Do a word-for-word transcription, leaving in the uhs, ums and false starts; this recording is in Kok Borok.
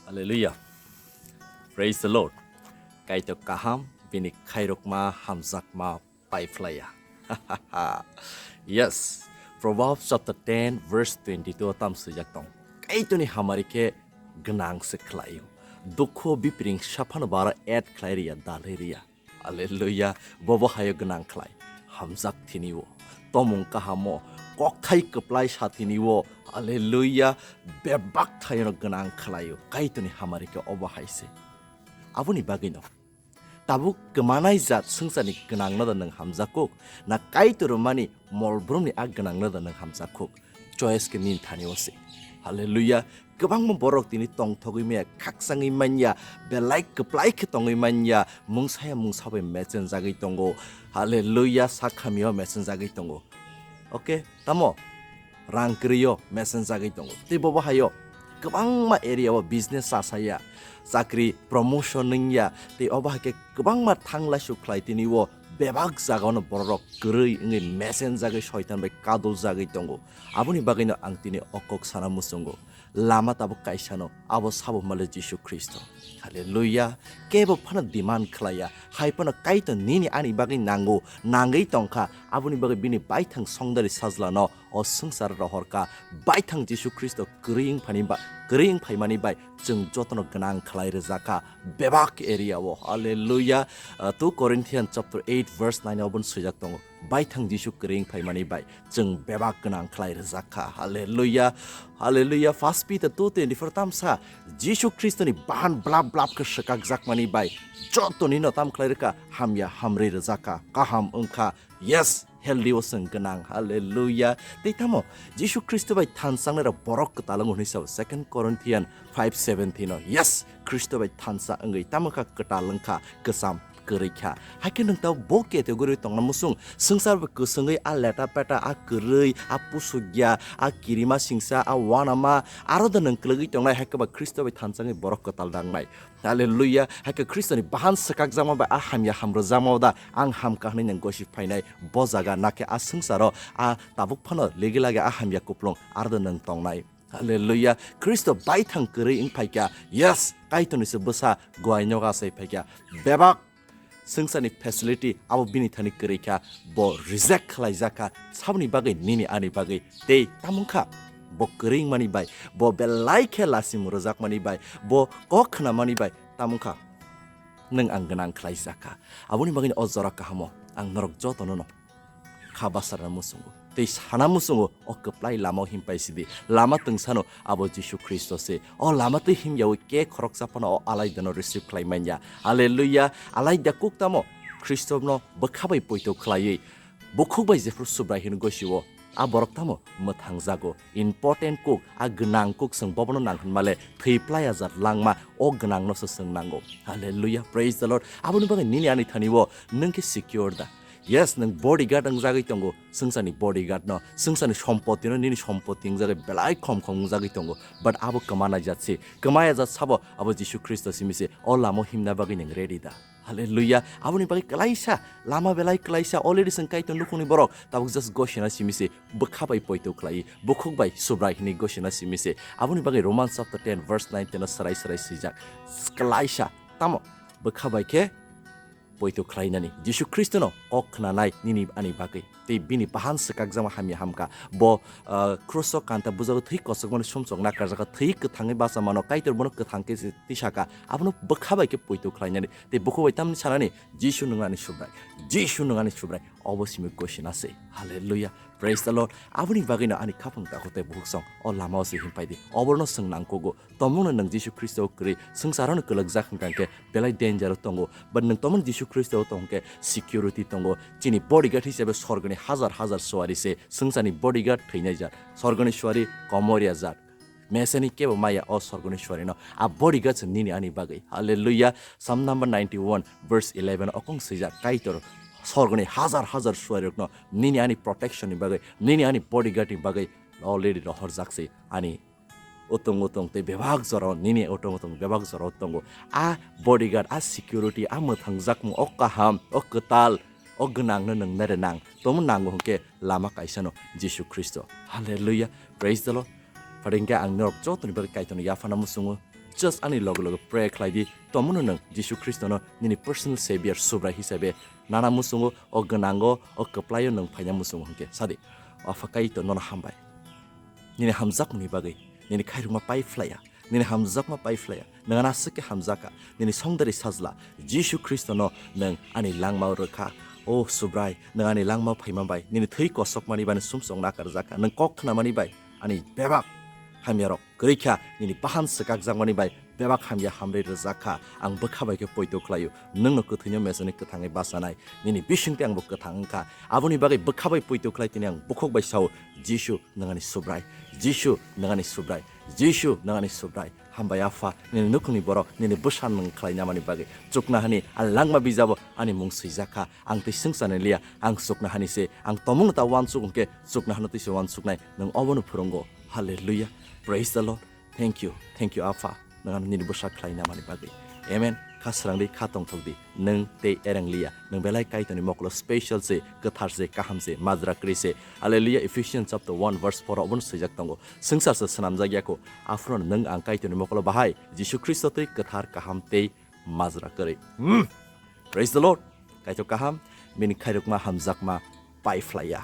Hallelujah. Praise the Lord. Kaitor kaham, bini khairokma, hamjakma, paiphlaiya. Yes. Proverbs chapter ten verse twenty-two o tam swijak tong. Kaitorni hamari khe gwnang se khlaio. Dukhu bipring saphano bara add khlai riya, dalai riya. Hallelujah. Bobo hayo gwnang khlai. Hamjak thini o. Tomung kahamo. Kokthai kwplai sa thini o. Hallelujah. Bebak thaino gwnang khlaio. Kaitorni hamari khe obo hai se. Aboni bagwino. Tabuk kwmanai jat swngcharni gwnangno da nwng hamjakuk? Na Kaitor rwmani molbrumni a gwnangno da nwng hamjakuk? Choice khe nini thani o se. Hallelujah. Kwbangma borok tini tongthogwi manya, khakchangwi manya, belai kwplai khe tongwi manya, mungsaya mungsa bai mechenjagwi tongo. Hallelujah, sakhamio mechenjagwi tongo. Okay, tamo? Rang kwrwi o mechenjagwi tongo. Tei bobo hayo kwbangma area o business chasaya, chakri promotion wngya, tei obo hai khe kwbangma thanglaisu khlai tini o bebak jagao no borok kwrwi wngwi mechenjagwi soitan bai kaduljagwi tongo. Aboni bagwino ang tini o kok sana muchungo. Lama tabuk kaisano, abo sabo male Jisu Khristo. Hallelujah. Kebo phano demand khlaiya, hai phano Kaitor nini ani bagwi nango, nangwi tongkha, aboni bagwi bini baithang songdari sajlano o swngchar rohorkha. Baithang Jisu Khristo kwrwi wngphani ba-, kwrwi wngphaimani bai chwng jotono gwnang khlai rwjakha bebak area o. Hallelujah. Uh, two Corinthians chapter eight verse nine o obono swijak tongo. Baithang Jisu kwrwi wngphaimani bai chwng bebak gwnang khlai rwjak kha. Hallelujah. Hallelujah. First Peter two twenty-four tamsa Jisu Khristoni bahan blap blap khe swkakjakmani bai jotoni no tam khlai rwkha hamya hamri rwjak kha. Kaham wngkha. Yes, healthy o chwng gwnang. Hallelujah. Tei tamo Jisu Khristo bai thansangnai rok borok kwtal wngo hwnwi sao Second Corinthian five seventeen o. Yes, Khristo bai thansa wngwi tamo kha kwtal wngkha, kwcham kwrwi kha. Haikhe nwng tabuk bo category tongna muchung, swngchar bai kwchwngwi a leta peta, a kwrwi, a pusukya, a kirima singsa, a wanama, aro da nwng kwlwgwi tongnai, haikhe ba Khristo bai thansa wngwi borok kwtal nangnai. Hallelujah. Haikhe Khristoni bahan swkakjakma bai a hamya hamrwjakma da ang hamkha hwnwi nwng gosip phainai bo jaga, nakhe a swngcharo a tabuk phano ligi lagi a hamya kuplung aro da nwng tongnai. Hallelujah. Khristo baithang kwrwi wngphaikha. Yes, Kaitorni se bwsa guai nogo achai phaikha. Bebak swngcharni facility abo bini thani kwrwi kha. Bo reject khlaijak kha. Saboni bagwi? Nini ani bagwi. Tei tamo wngkha? Bo kwrwi wngmani bai, bo belai khe lasim rwjakmani bai, bo kok khnamani bai tamo wngkha? Nwng ang gwnang khlaijak kha. Aboni bagwino o jora kahamo ang norok jotono no kha basarna muchungo. Tei sana muchungo, o kwplai lama o himpai sidi. Lama twngsano abo Jisu Khristo se. O lama twi himyaui ke khoroksa phano o alaidano receive khlai manya. Hallelujah. Alaida kuk tamo Khristono bwkha bai poito khlaiwi, bukhuk bai jephru Subrai hino gosio, a borok tamo mwthangjago. Important kuk, a gwnang kuk, chwng bobono nang hwnmale thwi plai ajat langma, o gwnangno se chwng nango. Hallelujah, praise the Lord. Aboni bagwi nini ani thani o nwng khe secure da? Yes, nwng bodyguard wngjagwi tongo, swngcharni bodyguard no, swngcharni sompotino nini sompoti wngjagwi belai khom khom wngjagwi tongo, but abo kwmana jat se, kwmaya jat sabo abo Jisu Khristo simi se. O lama o himna bagwi nwng ready da? Hallelujah. Aboni bagwi kwlaisa, lama belai kwlaisa, already chwng Kaitor nukhungni borok, tabuk just gosina simi se, bwkha bai poito khlai, bukhuk bai Subrai hwnwi gosina simi se. Aboni bagwi Romans chapter ten verse nine teno swrai swrai swijak. Kwlaisa, tamo? Bwkha bai khe poito khlainani. Jisu Khristono kok khnanai nini ani bagwi. Tei bini bahan swkakjakma hamya hamkha. Bo, ah, kruso kanta bujago thwi kochokmani sumsok nakarjakha, thwi kwthangwi bachamano, Kaitor bono kwthang khe tisaka. Abono bwkha bai khe poito khlainani. Tei bukhuk bai tamni sanani, "Jisu nwng ani Subrai, Jisu nwng ani Subrai." Obo simi gosina se. Hallelujah. Praise the Lord. Aboni bagwino ani khapang takhuk tei bukhuk song o lama o se himpai di. Oborno chwng nangkugo. Tomungno nwng Jisu Khristo o kwrwi swngcharo no kwlwkjak hwnkha hwnkhe belai danger o tongo. But nwng tomungno Jisu Khristo o tong hwnkhe security tongo. Chini bodyguard hisabe sorgoni hajar hajar suari se swngcharni bodyguard thwinai jat. Sorgoni suari komoria jat. Meseni kebo maya o sorgoni suarino. A bodyguard se nini ani bagwi. Hallelujah. Psalm number ninety-one verse eleven okong swijak, Kaitor sorgoni hajar hajar suarirokno nini ani protection ni bagwi, nini ani bodyguard ni bagwi already rohorjak se ani utung utung tei bebak jorao, nini utung utung bebak jorao tongo. A bodyguard, a security, a mwthangjakmung, o kaham, o kwtal, o gwnangno nwng nare nang. Tomo nango hwnkhe lama kaisano Jisu Khristo. Hallelujah. Praise the Lord. Phadingkhe ang norok jotoni bagwi Kaitorno yaphana muchungo. Just ani loge loge pray khlai di, tomono nwng Jisu Khristono nini personal Savior, Subrai hisabe nana muchungo, o gwnango, o kwplaio nwng phaina muchungo hwnkhe sadi, Apha Kaitor, nono hambai. Nini hamjakmani bagwi, nini khairokma pai phlaiya, nini hamjakma pai phlaiya, nwng ano aswk khe hamjakha, nini songdari sajla Jisu Khristono nwng ani langmao rwkha. O Subrai, nwng ani langmao phaima bai, nini thwi kosokmani bai ani sumsok nakarjakha, nwng kok khnamani bai ani bebak hamyarok kwrwi kha, nini bahan swkakjakmani bai bebak hamya hamri rwjak kha. Ang bwkha bai khe poito khlaio, nwngno kwthwino mesani kwthangwi bachanai, nini bisingtwi angbo kwthang wngkha. Aboni bagwi bwkha bai poito khlai tini ang bukhuk bai sao, Jisu, nwng ani Subrai, Jisu, nwng ani Subrai, Jisu, nwng ani Subrai. Hambai Apha, nini nukhungni borok nini bwsa nwng khlainamani bagwi. Chuknohani ani langma bijabo ani mung swijak kha. Ang tei swngcharni liya, ang chuknohani se. Ang tomungno ta uansuk hwnkhe chuknohano tei se uansuknai, nwng obono phwrwngo. Hallelujah. Praise the Lord. Thank you. Thank you, Apha. Nwng ano nini bwsa khlainamani bagwi. Amen. Kha srang di, kha tongthok di. Nwng tei ereng liya. Nwng belai Kaitorni mokolo special se, kwthar se, kaham se, majra kwrwi se. Hallelujah. Ephesians chapter one verse four obono swijak tongo. Swngchar se swnamjak ya kho. Aphuru nwng ang Kaitorni mokolo bahai Jisu Khristo twi kwthar, kaham tei majra kwrwi. Hmm. Praise the Lord. Kaitor kaham, bini khairokma hamjakma pai phlaiya.